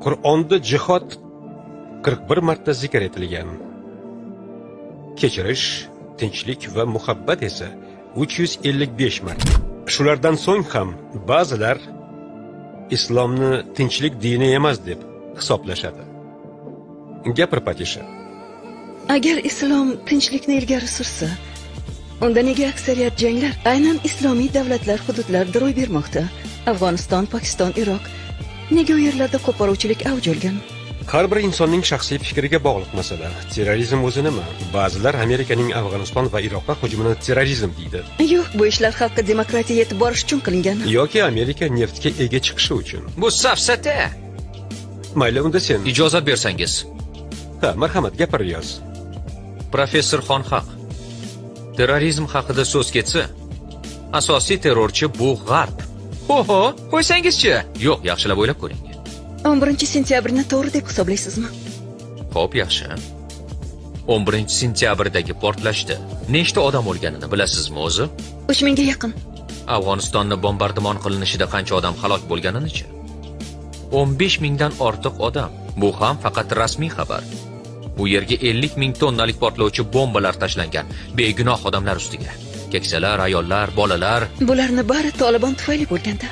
Qur'onda jihod 41 marta zikr etilgan. Kechirish, tinchlik va muhabbat esa 355 marta. Shulardan so'ng ham ba'zilar islomni tinchlik dini emas deb hisoblashadi. Gapir, Patisha. Agar islom tinchlikni ilgari sursa, unda nega aksariyat janglar aynan islomiy davlatlar hududlarida ro'y bermoqda? Afg'oniston, Pokiston, Iroq. Nega u yerlarda qo'poruvchilik avj olgan? Har bir insonning shaxsiy fikriga bog'liq masala. Terrorizm o'zi nima? Ba'zilar Amerikaning Afg'oniston va Iroqqa hujumini terrorizm deydi. Yo'q, bu ishlar xalqqa demokratiya yetib borish uchun qilingan. Yoki Amerika neftga ega chiqishi uchun. Bu safsata. Mayli, unda sen. Ijozat bersangiz. Ha, marhamat, gapir, Riyoz. Professor Xonhaq. Terrorizm haqida so'z ketsa, asosiy terrorchi bu G'arb. Ho-ho, qo'ysangizchi. Yo'q, yaxshilab o'ylab ko'ring. 11 sentyabrni to'g'ri deb hisoblaysizmi? Xo'p, yaxshi. 11 sentyabrdagi portlashda nechta odam o'lganini bilasizmi o'zi? 3000 ga yaqin. Afg'onistonni bombardimon qilinishida qancha odam halok bo'lganini-chi? 15 mingdan ortiq odam. Bu ham faqat rasmiy xabar. U yerga 50 ming tonnalik portlovchi bombalar tashlangan begunoh odamlar ustiga. Keksalar, ayollar, bolalar. Bularni bari Tolibon tufayli bo'lganda.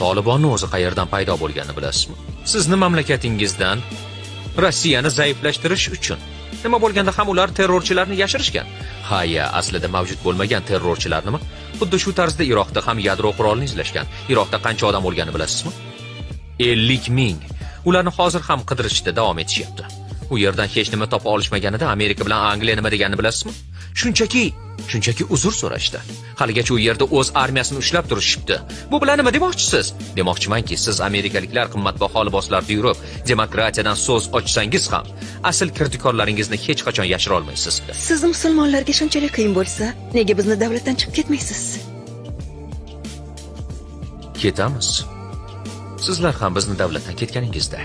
Tolibonni o'zi qayerdan paydo bo'lganini bilasizmi? Sizni mamlakatingizdan Rossiyani zaiflashtirish uchun. Nima bo'lganda ham ular terrorchilarni yashirishgan. Ha, ya, aslida mavjud bo'lmagan terrorchilarnimi? Xuddi shu tarzda Iroqda ham yadro qurolini izlashgan. Iroqda qancha odam o'lganini bilasizmi? 50 ming. Ularni hozir ham qidirishda davom etishyapti. U yerdan hech nima topa olishmaganida Amerika bilan Angliya nima deganini bilasizmi? Shunchaki uzr so'rashdi. Haligacha u yerda o'z armiyasini ushlab turishibdi. Bu bilan nima demoqchisiz? Demoqchimanki, siz amerikaliklar qimmatbaho liboslarda yurib, demokratiyadan so'z ochsangiz ham, asl kirdikorlaringizni hech qachon yashira olmaysiz. Siz musulmonlarga shunchalik qiyin bo'lsa, nega bizni davlatdan chiqib ketmaysiz? Ketamiz. Sizlar ham bizni davlatdan ketganingizda.